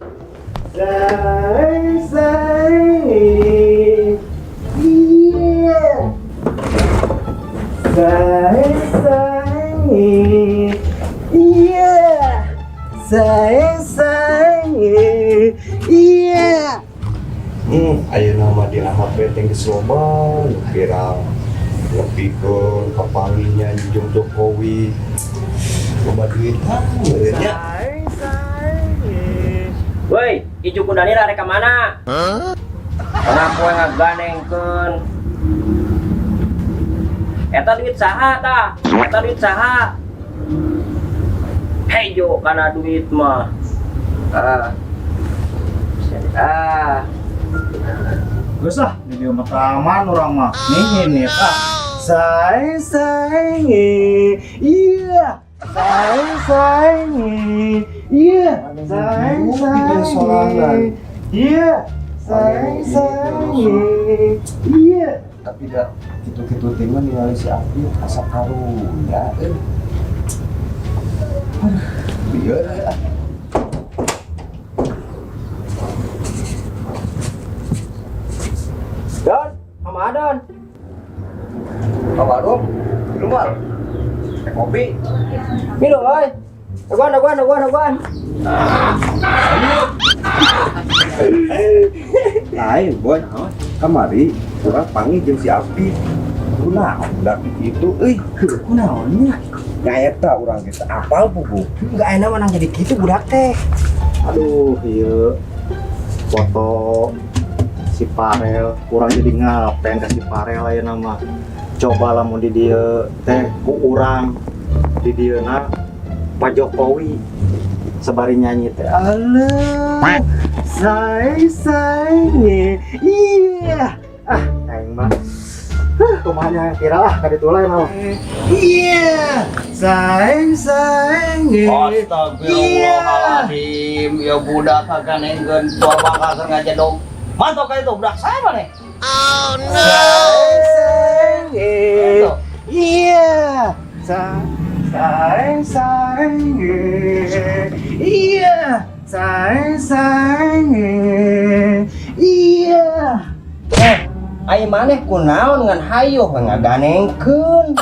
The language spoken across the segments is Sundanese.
Say say iya. Say say iya. Say say iya. Ayeuna mah di HP teh geus loba nu viral. Nepikeun kapanggihnya jeung Jokowi. Loba duit ah nya. Say say. Woi, Ijo kundani rek ka mana? Tengah poe ngaganengkeun. Eta duit saha tah? Eta duit saha? Hejo kana duit mah. Ah. Ah. Geus ah, di dieu mah taman urang mah. Nih ini ah. Say say iya. Say say iya. Say say iya. Say say iya. Tapi da kitu-kitu teh mah ningali si Apit asa karunya euy. Aduh, bieu ah. Don, sama Adon. Ka warung, minum mal. Teh kopi. Minum, oi. Dagoan, dagoan, dagoan, dagoan. Lain, boy. Kamari urang panggih jeung si Apit. Kunaon da kitu euy. Kunaon nya? Nya eta urang geus apal puguh. Enggak enak menang jadi gitu budak teh. Aduh, iya. Foto si Parel kurang jadi ngapen ka si Parel aya nama. Coba lamun di dieu teh ku urang di dieu na Pak Jokowi sebari nyanyi teh. Alah, say say iya. Ah, aing mah. Huh, kumaha nya kira lah ka ditu lah mah. Iya, say say. Astagfirullahaladzim, ya budak kaganengkeun tua bangka keur ngajedog. Mantap ka itu budak saya mana? Say say. Iya. Say say say. Iya. Say say. Iya. Eh, ai maneh kunaon ngan hayoh ngaganengkeun.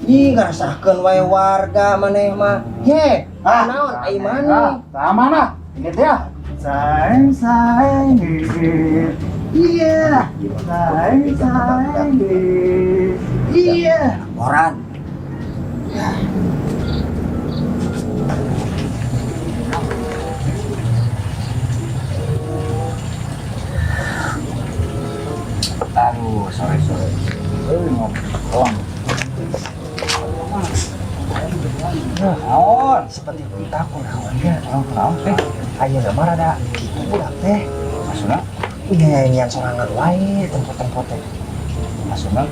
Ih, ngarasahkeun wae warga maneh mah. He, kunaon ai maneh? Sama nah, ini dia. Say say. Iya. Say say. Iya. Laporan. Aduh, sore sore. Ngobrol. Naon? Seperti kita kunaonnya. Naon teh? Ayeuna mah rada kitu budak teh. Maksudna? Nyanyian sorangan wae tempo-tempo teh. Maksudna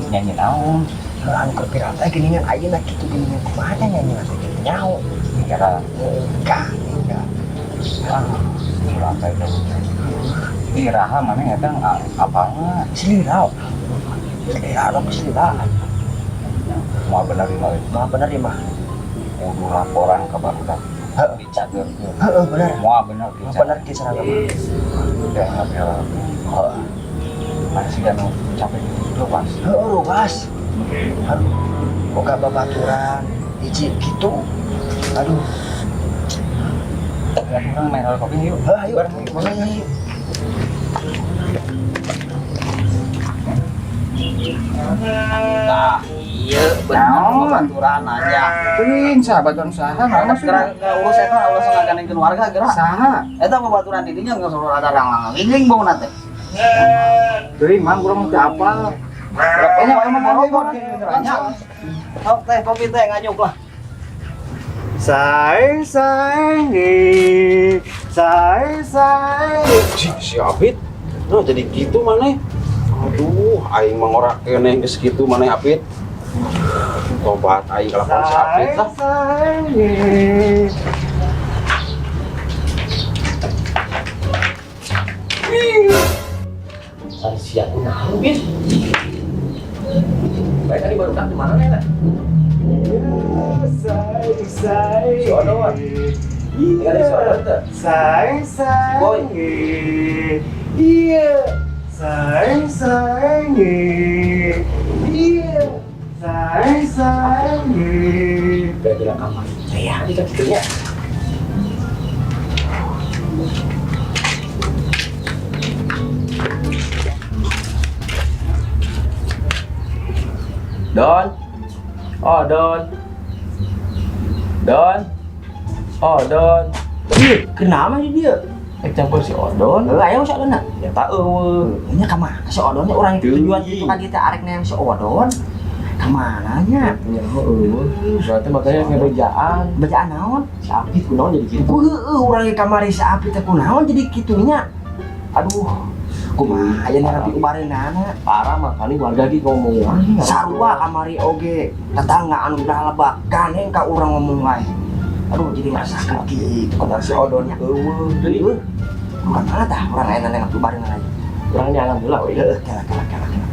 nyanyi naon? Anu keur viral teh geuningan ayeuna kitu geuningan kumaha teh nyanyi teh kitu nyaho. Kira Enggak, enggak. ah, ulah teh. Iraha mana eta apalna? Selira. Selira dong selira. Mau bener mah. Mah bener ya mah. Kudu laporan ke barudak. Heeh. Dicageurkeun. Heeh bener. Moal bener Mah bener ki seragam. Ya, ya. Heeh. Mana sih kan capek luas. Heeh luas. Aduh. Boga babaturan hiji gitu. Aduh. Ya, kurang main kopi yuk. Heh, ayo. Mana ayo. Tah, iya bener babaturan aja. Teuing sahabatan saha naon maksudna? Gerak urus eta ulah ngaganengkeun warga gerak. Saha? Eta babaturan di dinya geus rada ranglang bauna teh. Teuing mang urang teu apal. Kayaknya emang borobor nya. Sok teh kopi teh nganyuk lah. Say say say say. Si Apit. Nah, jadi gitu maneh. Aduh, aing mah ngorak keneh geus kitu maneh Apit. Tobat aing kalakuan si Apit lah. Say say. Sia naon, Bin? Baik tadi baru di mana nih, Say say. Si Odon. Iya. Saeng saeng. Iya. Saeng saeng. Iya. Saeng saeng. Gara-gara kamar. Iya, ini kan gitunya. Don. Oh, Don. Don. Oh, Don. Ih, kenapa sih dia? Eh, campur si Odon. Heeh, aya si Odon na. Ya tak eueuh. Nya ka mana si Odon nya urang tujuan itu kan kita arek neang si Odon. Ka mana nya? Ya eueuh. Berarti makanya ngebejaan. Bacaan naon? Si Apit kunaon jadi gitu. Ku heueuh urang ge kamari si Apit teh kunaon jadi kitu nya. Aduh, kumaha aya nepi ubareunana. Parah makanya warga ge ngomong wae. Sarua kamari oge tetangga anu udah lebak ganeng ka urang ngomong wae. Aduh, jadi ngerasakeun kitu Kata si Odon eueuh deui. Heueuh. Bukan mana tah urang aya neang ubareunana. Urang nyangan heula we. Heueuh, kela kela kela kela.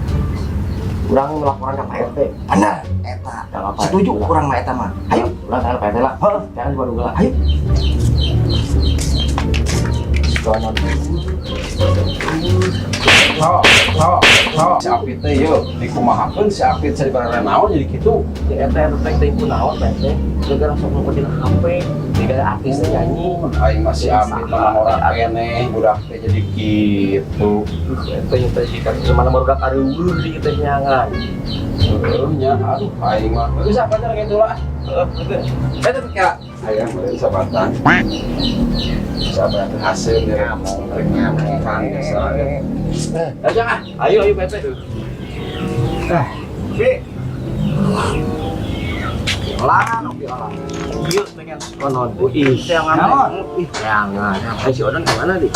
Urang melaporan ka Pak RT. Bener eta. Gak apa-apa. Setuju urang mah eta mah. Ayo, Urang tangan Pak RT lah. Heeh. Jangan di warung lah. Ayo. Oh, oh, oh. Si Apit teh yeuh dikumahakeun si Apit sabarana naon jadi kitu. Ya eta eta teh teh kunaon Pak RT. Gara-gara sok ngumpet dina HP, gara artis teh nyanyi. Aing mah si Apit mah ngora keneh budak teh jadi kitu. Eta yang teh kan gimana barudak areueuh di teh nyangan. Heueuh nya aduh aing mah. Geus apa cara kitu lah. Heeh, betul. Eta teh kira aya meureun sabatan. Sahabat hasil ya nyamuk kan biasa. Ayo ah, ayo ayo Pak RT. Eh, Bi. Olah, ngopi olah. Iya, pengen konon. Ih, Naon? ih, jangan. Eh, si Odon kemana nih?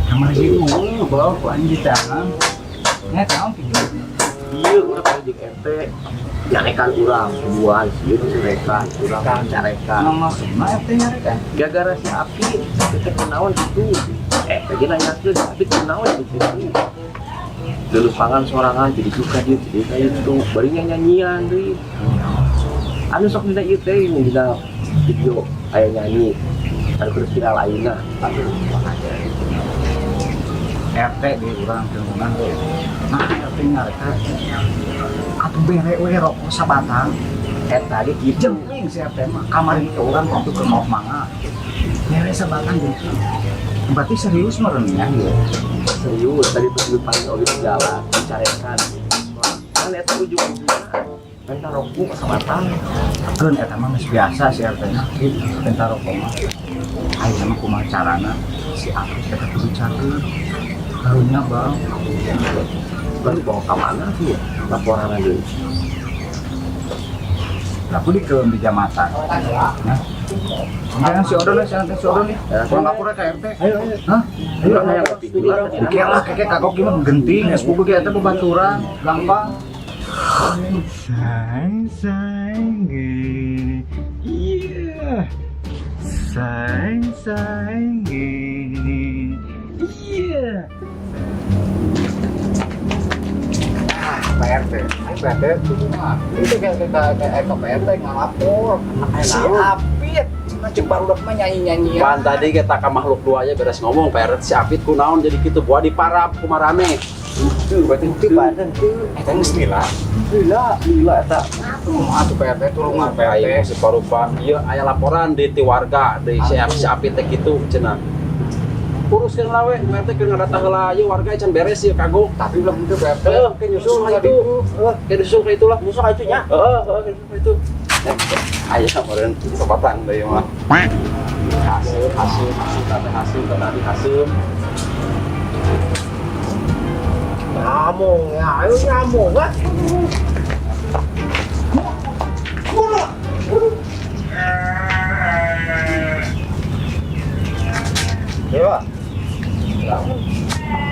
Kamar sih, bawa ku anjing di tangan. Nya naon kitu? Iya, udah pengen jeung RT. Nyarekan urang, buan sieun nyarekan, urang nyarekan. Nong maksudna RT nyarekan. Gara-gara si Api, kita kunaon gitu. Eh, tadi nanyakeun, si Api kunaon gitu. Lulus pangan sorangan jadi suka dia, jadi kayak itu. Bari nyanyian deui. Anu sok dina ieu teh dina video aya nyanyi. Anu kudu viral ayeuna. Aduh, makanya. RT di urang lingkungan teh. Nah, RT nyarekan. Atuh bere we rokok sabatang. Eta ge kitu. Jengking si RT mah kamari ke urang waktu ke mau mangga. Bere sabatang jengking. Berarti serius meureun nya ieu. Serius, tadi pas dipanggil oge di jalan, dicarekan. Kan eta ujung-ujungna minta rokok sabatang. Keun eta mah geus biasa si RT nya minta rokok mah. Ayeuna mah kumaha carana si Apit eta kudu cager. Karunya bang. Baru bawa ke mana sih ya? Laporan deui. Lah aku di ke di jamatan. Nah. Jangan si Odon, jangan si Odon nih. Kurang lapor ke RT. Ayo ayo. Hah? Ayo, ayo, kopi. Dikek lah, keke kagok gimana genting, es buku kita bebaturan, gampang. Saeng saeng. Iya. Saeng saeng. Iya. Ah, Pak RT, ayo Pak RT, tunggu mah. Itu kayak kita kayak ke Pak RT ngalapor. Si Apit, cuma cek baru mah nyanyi-nyanyian. Pan tadi kita ke makhluk dua aja beres ngomong Pak RT si Apit kunaon jadi kitu buah diparap kumarane. Itu berarti Itu badan tuh, eta geus lila. Lila, lila eta. Atuh Pak RT tulungan Pak RT. Aing masih parupa. Ieu aya laporan di ti warga di si Apit, si Apit teh kitu cenah. Uruskeun lah we, Pak RT keur ngadata heula ieu warga can beres ieu kagok. Tapi belum tentu Pak RT. Heeh, ke nyusul ka itu. Heeh, ke nyusul ka itulah. Nyusul ka itu nya. Heeh, heeh, ke nyusul ka itu. Aya meureun sabatang deui mah. Hasil, hasil, hasil, tadi hasil, tadi hasil. Ngamung ya, ayo ngamung ah. Dewa.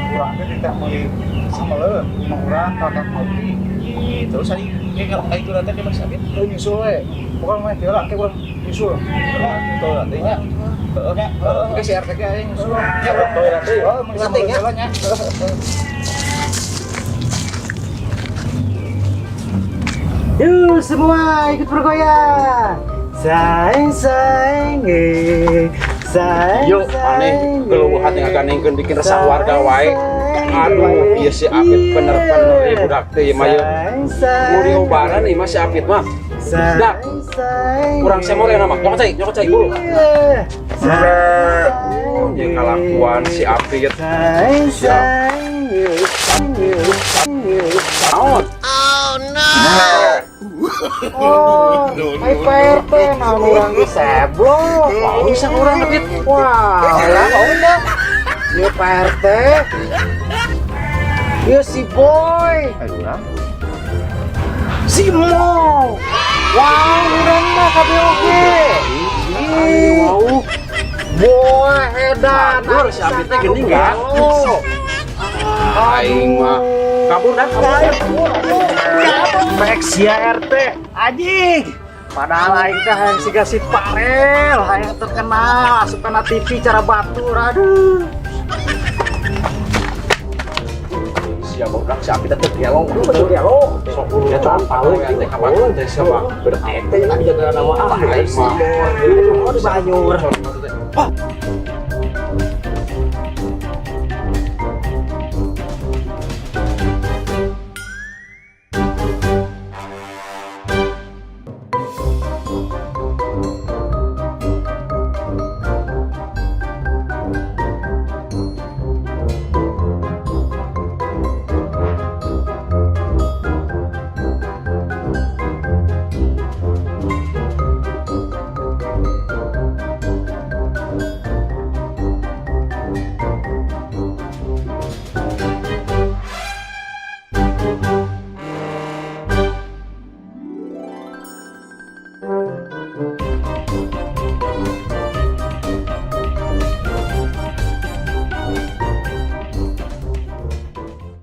Urang teh tidak meuli sameleun, imah urang kakak kopi. Terus tadi kayak kalau kayak itu nanti dia masih Apit. Teu nyusul we. Bukan mah teu lah, ke urang nyusul. Tuh nanti nya. Heeh, nya. Heeh, ke si RT ge aya nyusul. Ya, Tuh nanti. heeh, meuli sameleun heula nya. Yuk semua ikut bergoyang. Saeng saeng. Yuk, aneh keluluhan yang ngaganengkeun bikin resah warga wae. Aduh, ieu si Apit bener-bener ieu budak teh ieu mah ieu. Mau diobaran ieu mah si Apit mah. Dak, kurang semol ya nama. Nyokot cai buru. Ya kalakuan si Apit. Siap. Naon? Oh, ai Pak RT naon urang diseblok. Wah, bisa urang Apit. Wah, lah udah. Ieu Pak RT. Ieu si Boy. Si Mo. Wow, urang mah kabeh oge. Ih, Wow. Boy edan. Kabur si Apit teh geuning enggak? Aing mah kabur dah, kabur. Pek sia RT, anjing. Padahal aing teh hayang siga si Parel, hayang terkenal, asup kana TV cara batur, aduh. Siapa budak si Apit teh gelo, betul gelo. Sok buru ya cok ya teh kapan teh siapa? Bener teh lagi jaga nama ah. Aing mah. Oh, di Banyur.